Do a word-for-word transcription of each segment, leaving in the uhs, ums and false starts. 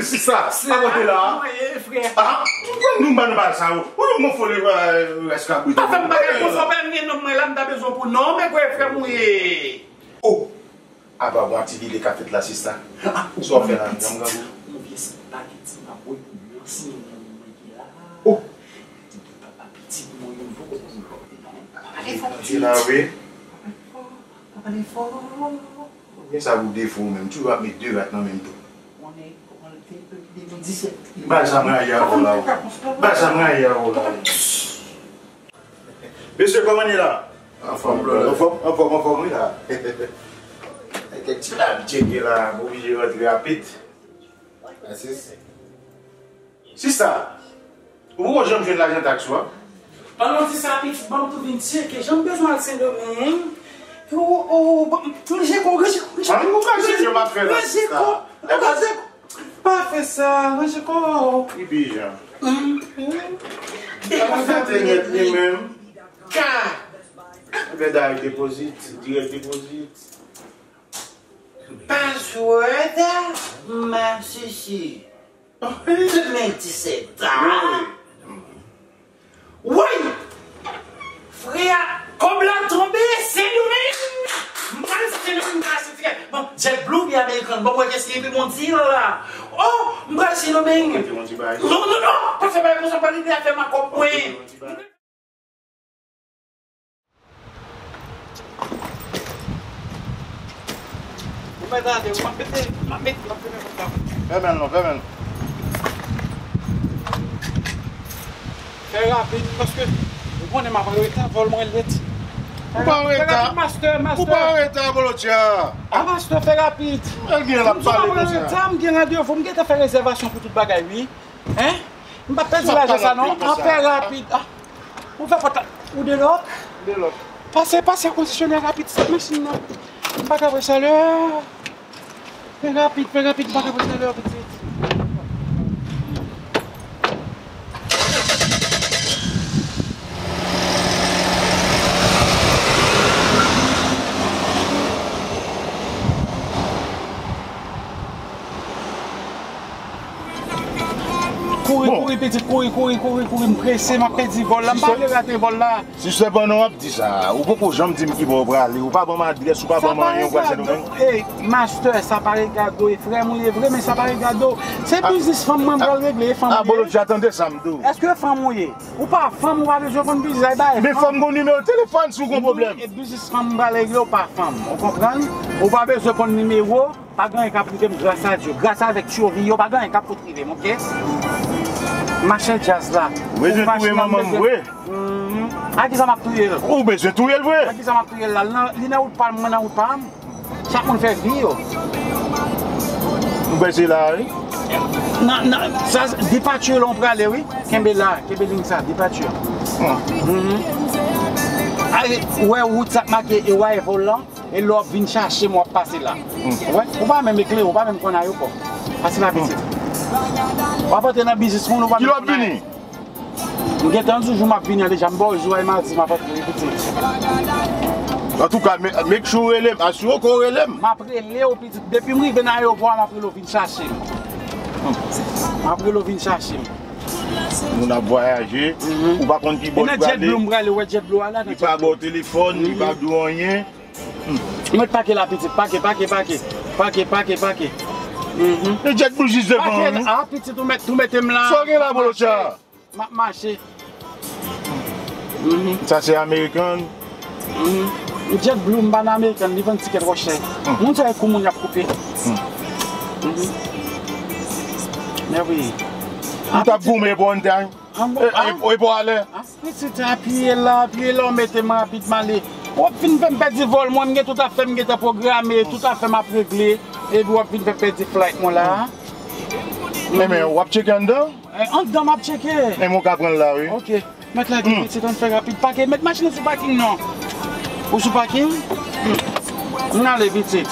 Sista, sa kote la? Mwen ye, frè. Ah, ou konn nou ban bal sa yo. Ou nou gon fo le rès kabrit. Pa fè m bagay konsa, pa m gen nonm mwen la, m ta bezwen pou non, men kwè frè m ou ye. Oh, apa gon aktivite k ap fèt la, sista? Sa w fè la, janm grangou? Yon vye sipageti m ap voye pou blanchi nèg mwen ki la. Oh. Epi papa pitit mwen yo poko konn pòte non. Pale fò pitit. Pale fò. Pale fò. Gen sa pou defo ou menm. Toujou ap met de rat nan menm tou. Konnen kòman l te depi de mil disèt. Bagay sa m rayi avè w la. Bagay sa m rayi avè w la. Mesye, kòman n ye la? Anfòm, brother. Anfòm, anfòm, anfòm, wi la. Kèk ti la ap tcheke la, m oblije rantre rapid. Mèsi. Sista, ou poko janm jwenn lajan taks ou a? Pandan w di sa, pitit, ban m tou vin tcheke. Jan m bezwen al Sendomeng. Ou, ou, ou, ban m, ranje kò, ranje kò, ranje kò. An, ou ka jwenn yo m ap fè la, sista. Ranje kò, ranje kò. Pa fè sa, ranje kò. Li pi jan. Hum, hum. Dekonsantre nèt li menm. Ka. Ebyen, direct deposit, direct deposit. Password, masisi. Tout men disèt an. Woy! Frè, kòb la tonbe, Sendomeng! M pral Sendomeng, m pral achte tikèt. Bon, JetBlue oubyen American, bon, mwen, kiyès ki pi bon deal la? Oh, m pral Sendomeng! Non, non, non, pa fè bagay konsa, pa rive afè m ak kòb mwen. Ou mèt ale, m ap mete, m ap mete, m ap mete kòb la. Fèmen l non, fèmen l. Fè rapid, paske ou konnen m ap an reta, vòl mwen lèt. Ou pa an reta. Fè rapid, master, master. Ou pa an reta, Bolotya. A, master, fè rapid. Èl gen l ap pale konsa. M di w m ap an reta, m gen randevou, m gentan fè rezèvasyon pou tout bagay, wi. Hein? M p ap pèdi lajan sa non. An fè rapid. Ah. Ouvè pòt la. Ou delòk? Delòk. Pase, pase konsesyonè rapid, sèt machin nan. M pa ka pran chalè. Fè rapid, fè rapid, m pa ka pran chalè, pitit. Kouri, bon. Kouri, pitit, kouri, kouri, kouri, kouri, m prese, m ap pèdi vòl la, m pa vle rate vòl la. Si sèpandan w ap di sa, ou poko janm di m ki bò w prale, ou pa ban m adrès, ou pa ban m anyen, ou pral Sendomeng. Ey, master, sa pa regade w, e frè m ou ye vre, men sa pa regade w. Se biznis fanm mwen m pral regle, e fanm ou ye. A, Bolotya, tande sa m di w. Èske fanm ou ye? Ou pa fanm, ou pa bezwen konn biznis, ay bay fanm. Men fò m gon nimewo telefòn si w gon pwoblèm. E biznis fanm m pral regle, ou pa fanm, ou konprann? Ou pa bezwen konn nimewo. Pa gen anyen k ap rive m, gras a Dye. Gras avèk tyovi yo, pa gen anyen k ap fout rive m, oke? Machè djaz la. Ou bezwen touye manman m vre? Mhm. A kisa m ap touye l? Ou bezwen touye l vre? A kisa m ap touye l la? Li nan, li nan wout pa m, mwen nan wout pa m. Chak moun fè vi yo. M kwè se la, wi. Nan, nan, sa, depatye la w prale, wi. Kenbe la, kenbe liy sa, depatye. Hmm. Mhm. A, ou wè wout sa k make e rival lan? E lè w ap vin chache m, w ap pase la. Hmm. Ou wè? Ou pa menm eklere, ou pa menm konn ayewopò. Pase la, pitit. W ap antre nan biznis moun, ou pa menm konn ayewopò. Kilè w ap vini? M gentan di w jou m ap vini an deja, m ba w jou a, e madi m ap antre, wi, pitit. Antouka, ma-, make sure w rele m, asire w ke w rele m. M ap rele w, pitit. Depi m rive nan ayewopò a, m ap rele w vin chache m. Hmm. M ap rele w vin chache m. Moun ap vwayaje, mhm, ou pa konn ki bò li prale. E nan JetBlue m prale, ou wè JetBlue a la, nan JetBlue. Li pa ba w telefòn, li pa di w anyen. Ou mèt pake la, pitit. Pake, pake, pake. Pake, pake, pake. Mhm. E JetBlue jis devan w, wi. Pake la, a, pitit, ou mèt, ou mete m la. Sa w gen la, Bolotya? M ap mache. Mhm. Sa se American. Mhm. JetBlue, m pa nan American, li vann tikè twò chè. Hmm. Moun sa e kou moun y ap koupe. Hmm. Mhm. Men wi. Ou t ap goumen pou on time? An bon, e, e, e pou alè? A, pitit, apiye la, apiye la, w mete m rapid, m ale. W ap vin fè m pèdi vòl mwen, m gen tout afè m gentan pwograme, tout afè m ap regle, epi w ap vin fè m pèdi flight mwen la. Men, men, w ap tcheke anndan? E, anndan m ap tcheke. Men mwen ka pran l la, wi. Ok. Mèt lage, hmm, pitit, ann fè rapid. Pake, met machin nan sou paking, non. Ou sou paking? Hmm. Ann ale, pitit.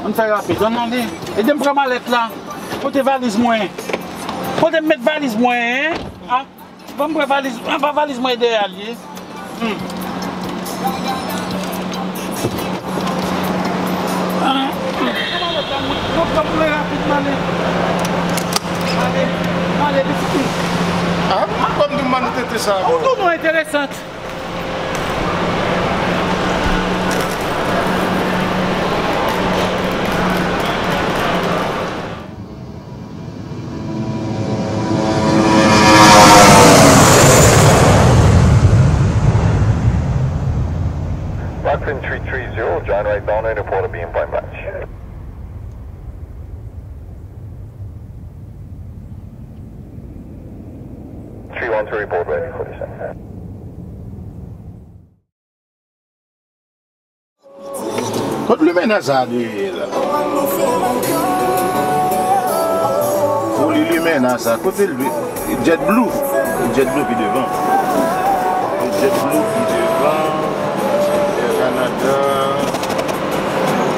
Ann fè rapid, ann ale. Ede m pran malèt la. Kote valiz mwen? Kote m met valiz mwen, en? A, ban m pran valiz, a, pa valiz mwen dèyè a l ye. Hmm. A, hmm. Pran malèt la, mwen. Pran, pran, pran rapid, m ale. Ah, m pa konn di m ban nou tete sa. Ou tou nou enteresan. Rockland three three zero, John Wright Donner, report a being fine match. Three one three, report ready for descent. Kot limena sa dwe la? Foli limena sa, kote l dwe? JetBlue. JetBlue pi devan. JetBlue pi devan. Air Canada.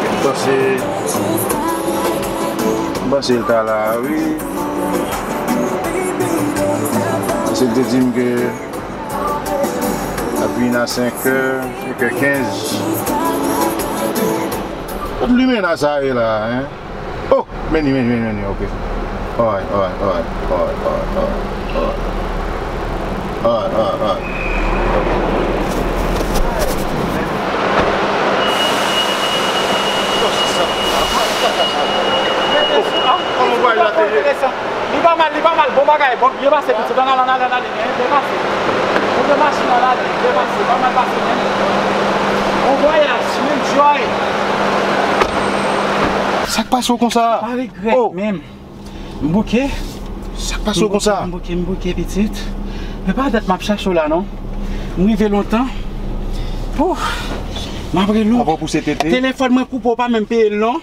M panse, m panse l ta la, wi. Paske l te di m ke l ap vin a senk è, senk è kenz. Kot limena sa ye la, en? Oh, men li, men li, men li, men li, ok. Alright, alright, alright. Kòman bagay la te ye? Li pa mal, li pa mal. Bon bagay, bon, byen pase, pitit. Ann ale, ann ale, ann ale, byen pase. Bon, byen machin, ann ale, byen pase, pa mal pase, men. Bon vwayaj, enjoy. Sa k pase w konsa? Pa regrèt menm. M bouke. Sa k pase w konsa? M bouke, m bouke, pitit. Men pa dat m ap chache w la, non. M rive lontan. Pouf. M ap rele w. Avan w pouse tete. Telefòn mwen koupe, w pa menm peye l, non.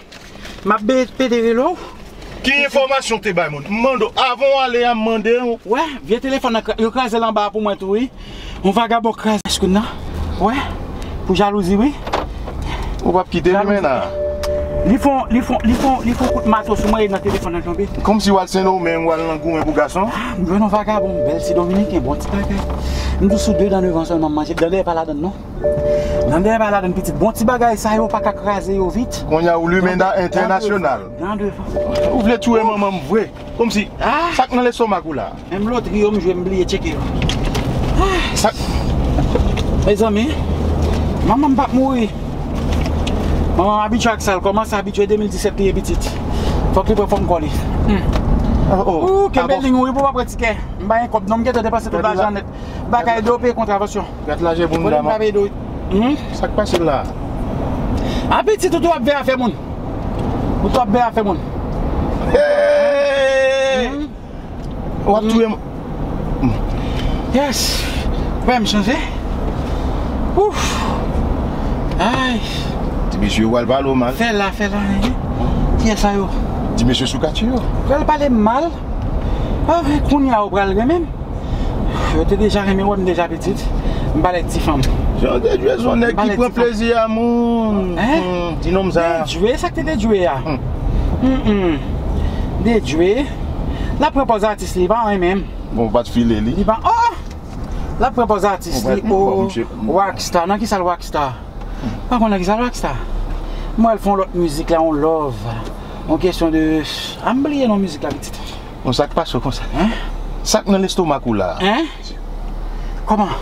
M ap be-, pede rele w. Ki enfòmasyon w te bay moun? M mande w, avan w ale a, m mande w. Wè, vye telefòn nan kra-, yo kraze l anba a pou mwen tou, wi. Yon vagabon kraze machkoup nan. Wè, pou jalouzi, wi. Ou p ap kite li, men la. Li fon, li fon, li fon, li fon kout mato sou mwen e nan telefòn nan tonbe. Kòmsi w al Sendomeng, w al nan goumen pou gason? Ah, m jwenn yon vagabon, bèl ti dominiken, bon ti bagay. M di w sou de dan devan sèlman m manje, dan dèyè pa ladann non. Dan dèyè pa ladann pitit. Bon ti bagay sa yo pa ka kraze yo vit. Kounye a ou limena entènasyonal. Dan devan. Ou vle touye manman m vre. Kòmsi, ah, sa k nan lestomak ou la? Menm lotri yo m jwe m bliye tcheke yo. Ah, sa. Mezanmi, manman m p ap mouri. Manman m abitye ak sa, l kòmanse abitye de mil disèt li ye pitit. Fòk li pran fòm kò li. Hmm. Oh, oh. Ou kenbe liy ou wi pou w pa pran tikè. M pa gen kòb non, m gentan depanse tout lajan nèt. Bagay de w peye kontravansyon. Gad lajè pou m dam. Fò li pa peye do. Hmm? Sa k pase la? A pitit ou tou ap veye afè moun. Ou tou ap veye afè moun. Hey! Hmm? W ap touye m. Yes. Frè m chanje. Ouf. Ay. Ti mesye yo pral pale w mal. Fè la, fè la, hein. Kiyès sa yo? Ti mesye sou katye yo. Pral pale m mal. Ah, kounye a yo pral renmen m. Yo te deja renmen wè m deja pitit. M pale ak ti fanm. Jan Dedjwe se yon nèg ki pran plezi a moun. Hein? Hmm, ti nonm sa. Dedjwe, sa k te Dedjwe a? Hmm. Hmm, hmm. Dedjwe. L ap pran pòz atis li, li pa renmen m. Bon, w pa t file li. Li pa, oh! L ap pran pòz atis li, oh, rockstar. Nan ki sa l rockstar? Pa konn nan ki sa l rockstar. M wè l fè yon lòt mizik la, yon love. Yon kesyon de, ah, m bliye non mizik la pitit. Bon, sa k pase w konsa? Hein? Sa k nan lestomak ou la? Hein? Kòman?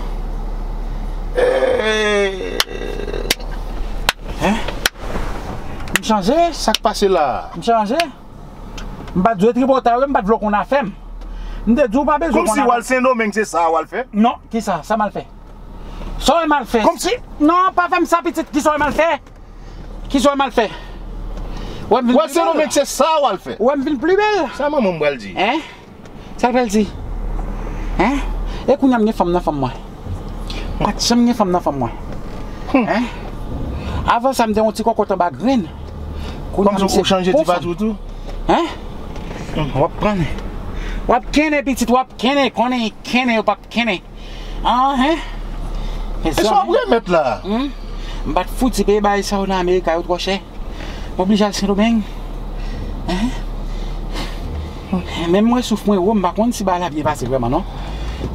Eh. Hein? M chanje? Sa k pase la? M chanje? M pa t dwe tripotay wi, m pa t vle w konn afè m. M te di w pa bezwen konn afè m. Kòmsi w al Sendomeng se sa w al fè? Non, kisa? Sa m al fè? Sa w wè m al fè? Kòmsi? Non, pa fè m sa pitit, kisa w wè m al fè? Kisa w wè m al fè? W al Sendomeng se sa w al fè? Ou wè m vin pli bèl? Sa manman m pral di? Hein? Sa l pral di? Hein? E kounye a m gen fanm nan fanm mwen. Pa t janm gen fanm nan fanm mwen. Hmm. Hein? Avan sa m te yon ti kòkòt anba grenn. Kounye a m se yon gwo fanm. Kòmsi ou chanje ti patwoutou? Hein? Hmm. W ap konnen. W ap kennen pitit, w ap kennen, konnen, kennen, yo p ap kennen. Ah, hein? E sa w ap remèt la? Hmm? M pa t fouti peye bagay sa yo nan Amerika, yo twò chè. M oblije al Sendomeng. Hein? Menm mwen souf mwen wo, m pa konn si bagay la byen pase vrèman non.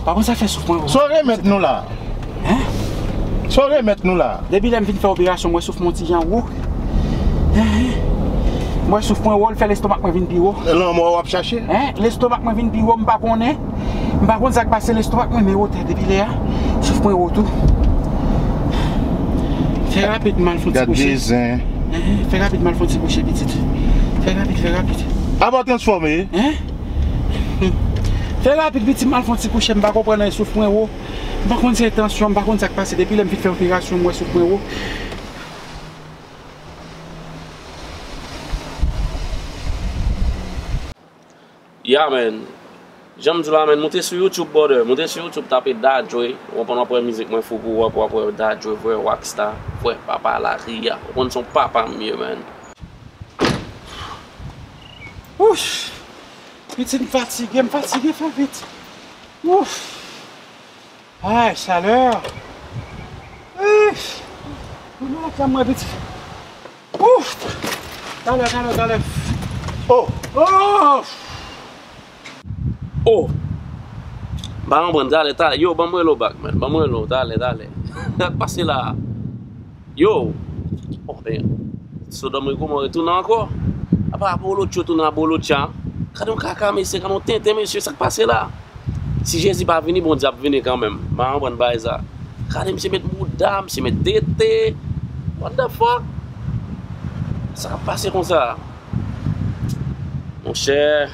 Pa konn sa fè souf mwen wo. Sa w remèt nou la? Hein? Sa w remèt nou la? Depi lè m fin fè operasyon, mwen souf mwen ti jan wo. Hein? M wè souf mwen wo, l fè lestomak mwen vin pi wo. Lanmò w ap chache? Hein? Lestomak mwen vin pi wo, m pa konnen. M pa konn sa k pase, lestomak mwen men wotè depi lè a. Souf mwen wo tou. Fè rapid, m al fè yon ti kouche. Hein? Fè rapid, m al fè yon ti kouche, pitit. Fè rapid, fè rapid. Apa w transfòme? Hein? Fè rapid, pitit, m al fè yon ti kouche, m pa konprann anyen, souf mwen wo. M pa konn si se tansyon, m pa konn sa k pase. Depi lè m fin fè operasyon, m wè souf mwen wo. Ya, man. Jan m di w la, man, moute sou YouTube, brother. Moute sou YouTube, tape Da Dre. W ap wè mizik mwen fou pou w, w ap wè Da Dre, vrè rockstar, vrè papa lari a. Ou konn se yon papa m ye, man. Ouch! Pitit, m fatige, m fatige, fè vit. Ouf! Ay, chalè! Ouf! Mwen la, mwen vit. Ouf! Talè, talè, talè. Oh! Oh! Oh! M pa konprann, talè, talè. Yo, ban m rele w back, man. Ban m rele w, talè, talè. Sa k pase la? Yo! Oh, ben. Sodòm e Gomò retounen ankò. Apa Abolocho tounen Abolocha. Gade yon kaka, mesye, gade yon tenten, mesye, sa k pase la? Si Jezi pa vini, Bondye ap vini kanmenm. M pa konprann bagay sa. Gade misye met mouda, misye met tete. What the fuck? Sa k ap pase konsa? Monchè,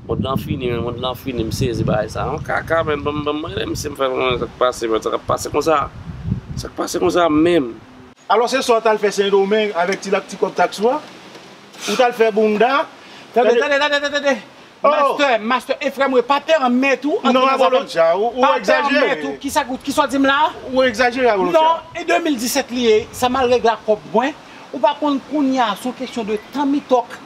mond lan fini, men, mond lan fini, m sezi bagay sa. Yon kaka, men, ban m, ban m rele misye, m fè l konnen sa k pase, men, sa k ap pase konsa? Sa k pase konsa menm? Alò, se sa w t al fè Sendomeng avèk ti lak, ti kòb taks ou a? Ou t al fè bounda? Tande, tande, tande, tande, tande. Oh! Master, master, e frè mwen, pa pèmèt ou antre nan zafè m. Non, Abolocha, ou, ou egzajere. Pa pèmèt ou, kisa, kisa w di m la? Ou egzajere, Abolocha. Non, e de mil disèt li ye, sa m al regle ak kòb mwen. Ou pa konn kounye a, se yon kesyon de tan mi tòk,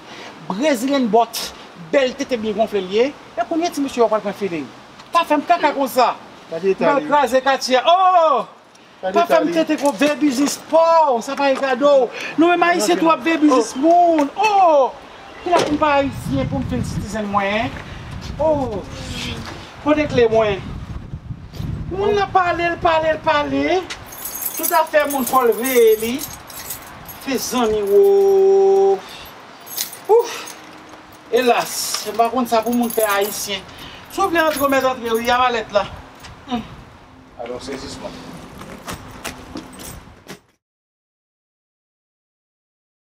Brazilian butt, bèl tete byen gonfle li ye. E kounye a, ti mesye yo pral pran feeling. Pa fè m kaka konsa. Gade eta li. M al kraze katye a. Oh! Pa fè m tete ko veye biznis pa w, sa pa e gado. Nou menm Ayisyen tou ap veye biznis moun. Oh! Kilè pou m pa Ayisyen pou m fin citizen mwen, hein? Oh! Kote kle mwen? Moun nan pale, l pale, l pale. Tout afè moun fò l veye li. Fè zanmi wo. Ouf! Elas, m pa konn sa pou moun fè Ayisyen. Si w vle antre, w mèt antre wi, a malèt la. Hmm. Alò, sezisman.